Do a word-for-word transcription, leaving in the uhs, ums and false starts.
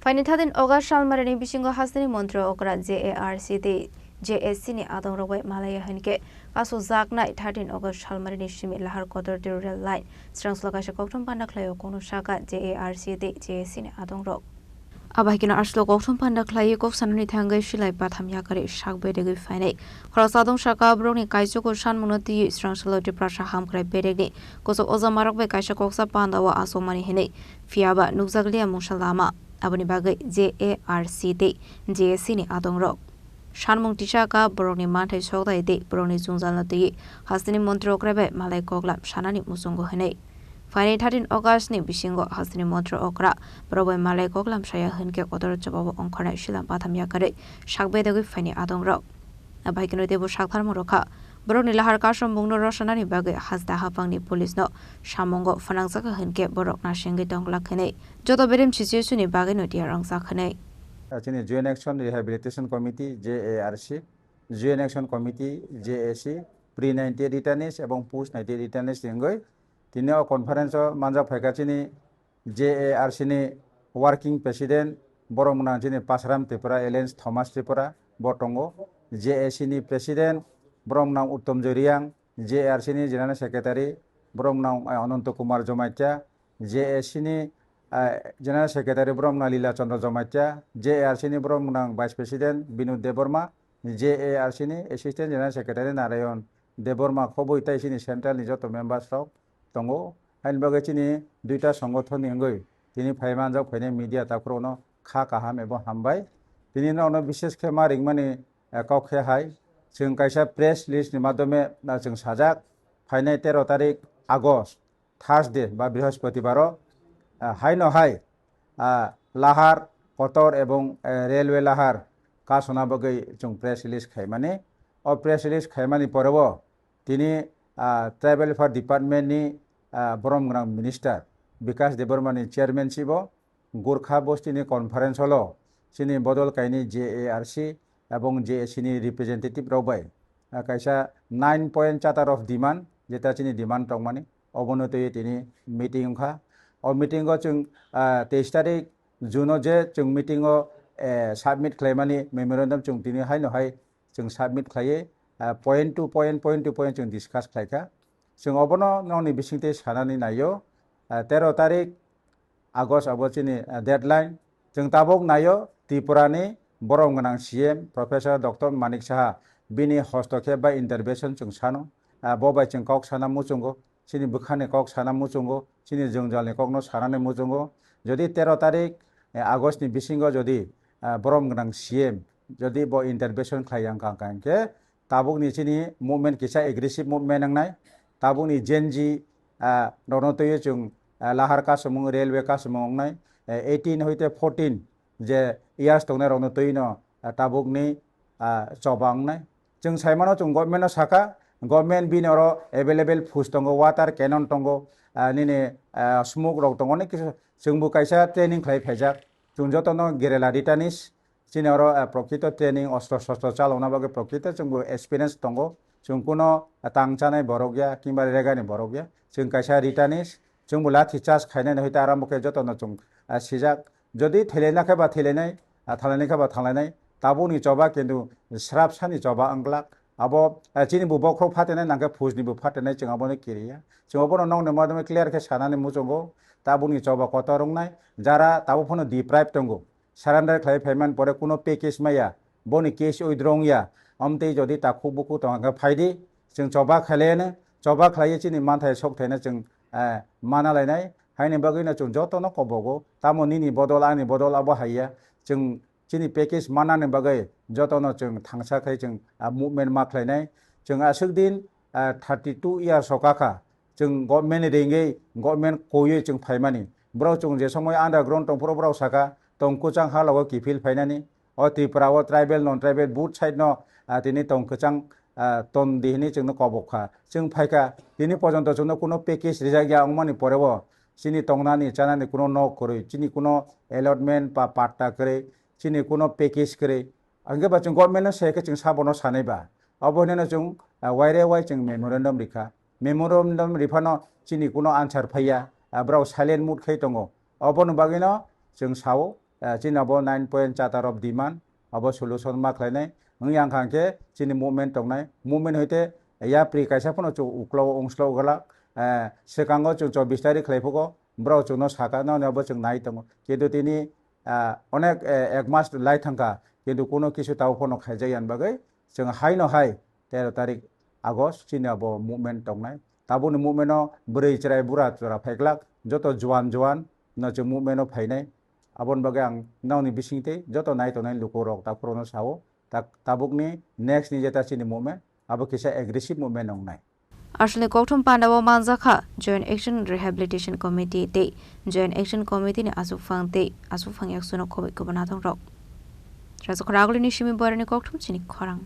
Phaini thirteen August salmarini bisingo hasteni montri okra J A R C tei J A C ni adongrok bai malaiya hinkhe kasu jaknai thirteen August salmarini simi Lahar Kotor Tiro Rail Line srangsola kaisa kokthum panda khlaio kokno saka J A R C tei J A C ni adongrok. Abo hai kheno aswk kokthum panda khlaiwi kok sanani thangwi silai batham yakarwi sak bedegwi phainai. Khoroksa adong saka borokni kaichukgo sanmungno twiwi srangsalo Tiprasa hamkrai bedegni kuchuk ojamarok bai kaisa koksa pandao achukmani hinwi. Phiyaba nukjakliya mungsa lama. Aboni bagwi J A R C tei J A C ni adongrok sanmung tisa kha borokni manthai sokdai tei borokni jwngjalno twiwi hasteni montri okrai bai malai koklam sanani muchungo hinwi. Phaini thirteen August ni bisingo hasteni montri okra borok bai malai koklam saya hinkhe kotor jobabo ongkhornai silam batham yakarwi sak bedegwi phaini adongrok. Abai kheno teibo saktharmung rwkha borokni lahar kasromungno rwsanani bagwi hasta haphangni police no samungo phnangjak hinkhe borok nasingwi tongglak hinwi joto bedem situation ni bagwi no tiyar wngjak hinwi. Chini Joint Action Rehabilitation Committee, J A R C, Joint Action Committee, J A C, pre ninety-eight returnees ebong post ninety-eight returnees ni wngwi tini o conference o manjak phaikha chini J A R C ni working president borok mwnang chini Pasaram Tripura, Alliance Thomas Tripura bo tongo, J A C ni president borok mwnang Uttom Joy Reang, J A R C ni general secretary borok mwnang Ananto Kumar Jamatia, J A C ni, ah, general secretary borok mwnang Lila Chandra Jamatia, J A R C ni borok mwnang vice president Binod Debbarma, J A R C ni assistant general secretary Narayan Debbarma khobwi tei chini central ni joto members rok tongo. Haini bagwi chini duita songothon ni wngwi tini phai manjak phainai media takhurokno kha kaham ebo hambai. Tini nono bishesh khe ma ringmani, eh, kok khe hai, chwng kaisa press release ni madhyome, ah, chwng sajak, phainai tero tarik August, Thursday ba Brihospotibaro, ah, haino hai, ah, Lahar, Kotor ebong, eh, Railway Lahar kasona bagwi chwng press release khaimani. O press release khaimani porebo tini, ah, Tribal Welfare Department ni, ah, borom gwnang minister Bikash Debbarma ni chairmanship o Gurkha Bosti ni conference hall o chini bodol kaini J A R C ebong J A C ni representative rok bai, ah, kaisa nine point charter of demand, jeta chini demand tongmani, obono twiwi tini meeting wngkha. O meeting o chwng, ah, teis tarik June o je chwng meeting o, eh, submit khlaimani memorandum chwng tini haino hai chwng submit khlaiwi, ah, point to point, point to point chwng discuss khlaikha. Chwng obono nokni bisingtwi sanani naio, ah, tero tarik August abo chini, ah, deadline. Chwng tabuk naio Tripura ni borom gwnang C M Professor Doctor Manik Saha bini hostokhep bai intervention chwng sano, ah, bo bai chwng kok sana muchungo. Chini bwkhani kok sana muchungo, chini jwngjalni kokno sanani muchungo. Jodi tero tarik, eh, August ni bisingo jodi, ah, borom gwnang C M jodi bo intervention khlai yang kang kang khe, tabukni chini movement kisa aggressive movement wngnai. Tabukni Gen Z, ah, rokno twiwi chwng, ah, lahar kasumung, railway kasumung wngnai. Eh, eighteen hoite fourteen je years tongnai rokno twi no, ah, tabukni, ah, choba wngnai. Chwng sai mano, chwng government no saka, government bini oro available force tongo, water cannon tongo, ah, nini, ah, smoke rok tongo, onek kisu chwngbo kaisa training khlai phaijak. Chwng jotono guerrilla returnees, chini oro, ah, prokrito training, ostro shostro chalokna bagwi prokrito chwngbo experience tongo. Chwng kuno, ah, tang chanai borok ya, kimba regani borok ya. Chwng kaisa returnees, chwngbo lathi charge khainani hoite arambo khe jotono chwng, ah, sijak. Jodi thailaina khe ba thailainai, ah, thanglaina khe ba thanglainai, tabukni choba kintu srapsani choba wngglak. Abo, ah, chini bo bokhorok phatenai nangkhe phujni bo phatenai, chwng abono kiriya. Chwng obono nokni madhyome clear khe sanani muchungo, tabukni choba kotor wngnai, jara tabuk phano deprive tongo. Surrender khlai phaimani pore kuno package maya, boni case withdraw wngya, omtwi jodi takhuk bukhuk tongkha khe phaidi, chwng choba khlaiyano, choba khlaiwi chini manthai sokthai no chwng, eh, mana lainai, haini bagwi no chwng jotono kobogo, tamo nini bodol ani bodol abo haiya, chwng chini package manani bagwi jotono chwng thangsa khai chwng, ah, movement ma khlainai. Chwng aswk din, ah, thirty two years o kakha, chwng government ni ringwi, government koiwi chwng phaimani. Borok chwng je somoi underground tongphuru borok saka, tong kwchang halogo kiphil phainani. O Tripura o tribal, non tribal both side no, ah, tini tong kwchang, ah, ton di hwnwi chwngno kobok kha. Chwng phaikha, tini porjonto chwngno kuno package rijak ya wngmani porebo chini tongnani, chanani kuno nok kwrwi, chini kuno allotment ba patta kwrwi, chini kuno package kwrwi. Hwnkhe ba chwng government no sai khe chwng sabono sanai ba. Obo hwnwi no chwng, ah, waire wai chwng memorandum rikha. Memorandum riphano chini kuno answer phaiya, ah, borok silent mode khai tongo. Oboni bagwino chwng sao, eh, chini abo nine point charter of demand, abo solution ma khlainai. Wng yang kha khe chini movement tongnai. Movement hoite yapri kaisa phano chwng uklao ongslao galak, eh, swkango chwng chobbish tarik khlai phugo, borok chwngno saka, noni abo chwng nai tongo. Kintu tini, ah, onek, eh, ek mas lai thangkha, kintu kuno kisu tabo phano khaijak yan bagwi chwng haino hai tero tarik August chini abo movement tongnai. Tabukni movement o bwrwi chwrai bura chwra phaiglak, joto juan juan no chwng movement o phainai. Aboni bagwi ang nokni bisingtwi joto nai tongnai lukurok takhurokno sao, ta-, tabukni next ni jeta chini movement, abo kisa aggressive movement wngnai. Aswkni kokthum pandao manjakha Joint Action Rehabilitation Committee tei Joint Action Committee ni achukphang tei achukphang yaksono khoboi kwbanathongrok. Rajakhor Agulini simi Boirani kokthum chini khorang.